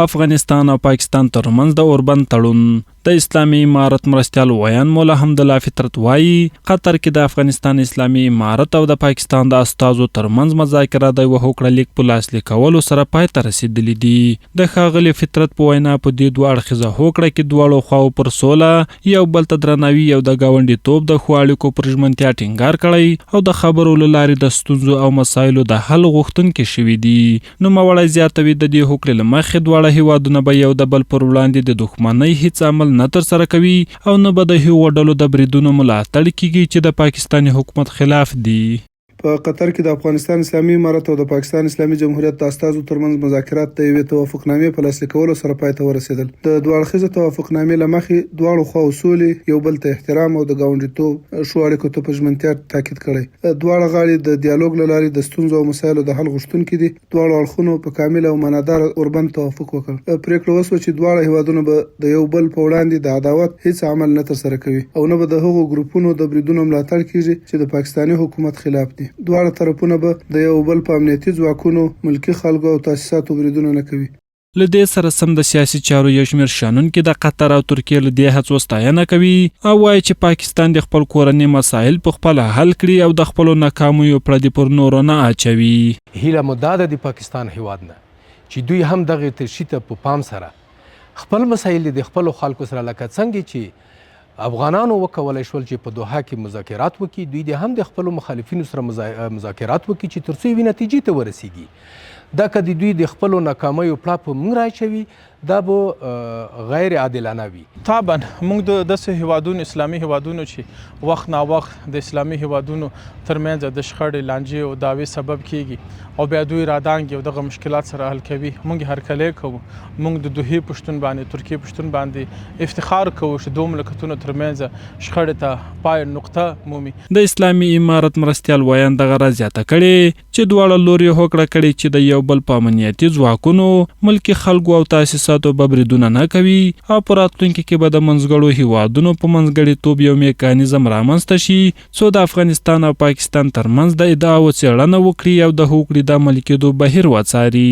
افغانستان او پاکستان ترمنځ د اوربند تړون. د اسلامي امارت مرستیال ویاند مولا حمدالله فطرت وايي، قطر کې د افغانستان اسلامي امارت او د پاکستان د استازو ترمنځ مذاکره د یوه هوکړه لیک په لاسلیکولو سره پای ته رسېدلي دي. د ښاغلي فطرت په وینا، په دې دوه اړخیزه هوکړه کې دواړو خواوو پر سوله، یو بل ته درناوي او د ګاونډیتوب د ښو اړیکو پر ژمنتیا ټینګار کړی او د خبرو له لارې د ستونزو او مسایلو د حل غوښتونکي شوي دي. نوموړی زیاتوي، د دې هوکړې له مخې دواړه هېوادونه به یو د بل پر وړاندې د دښمنۍ هیڅ عمل نه ترسره کوي او نه به د هغو ډلو د بریدونو ملاتړ کېږي چې د پاکستاني حکومت خلاف دي. په قطر کې د افغانستان اسلامي امارت او د پاکستان اسلامي جمهوریت د استازو ترمنځ مذاکرات د یوې توافقنامې په لاسلیکولو سره پای ته ورسېدل. د دوه اړخیزه توافقنامې له مخې، دواړو خواوو سولې، یو بل ته احترام او د ګاونډیتوب ښو اړیکو ته په ژمنتیا تاکید کړی. دواړه غاړې د دیالوګ له لارې د ستونزو او مسایلو د حل غوښتونکي دي. دواړو اړخونو په کامل او معنادار اوربند توافق وکړ. پرېکړه وشوه چې دواړه هېوادونه به د یو بل په وړاندې د عداوت هېڅ عمل نه ترسره کوي او نه به د هغو ګروپونو د بریدونو ملاتړ کېږي چې د پاکستاني حکومت خلاف دي. دواړه طرفونه به د یو بل په امنیتي ځواکونو، ملکي خلکو او تاسیساتو بریدونه نه کوي. له دې سره سم د سیاسي چارو یو شمېر شنونکي د قطر او ترکیې له دې هڅو ستاینه کوي او وايي چې پاکستان دې خپل کورني مسایل په خپله حل کړي او د خپلو ناکامیو پړه دې پر نورو نه اچوي. هیله مو دا ده د پاکستان هیواد نه چې دوی هم دغه تشي ته په پام سره خپل مسایل دې د خپلو خلکو سره لکه څنګه چې افغانانو وکولای شول چې په دوحه کې مذاکرات وکړي، دوی دې هم د خپلو مخالفینو سره مذاکرات وکړي چې ترڅو یوې نتیجې ته ورسیږي. دا که د دوی د خپلو ناکامیو پړه په موږ رااچوي، دا به غیر عادلانه وي. طبعا موږ د داسې هیوادونو، اسلامي هیوادونو چې وخت نا وخت د اسلامي هیوادونو ترمنځ د شخړې، لانجې او دعوې سبب کیږي او بیا دوی رادانګي او دغه مشکلات سره حل کوي، موږ یې هرکلی کوو. موږ د دوحې په شتون باندې، ترکیې په شتون باندې افتخار کوو چې دوو ملکتونو ترمنځ شخړې ته پای نقطه مومي. د اسلامي امارت مرستیال ویاند دغه راز زیاته کړې، چې دواړه لوریو هوکړه کړې چې د یو بل په امنیتي ځواکونو، ملکي خلکو او تاسیساتو به بریدونه نه کوي او په راتلونکي کې به د منځګړو هېوادونو په منځګړیتوب یو میکانیزم رامنځته شي څو د افغانستان او پاکستان ترمنځ د ادعاوو څېړنه وکړي او د هوکړې د عملي کېدو بهیر وڅاري.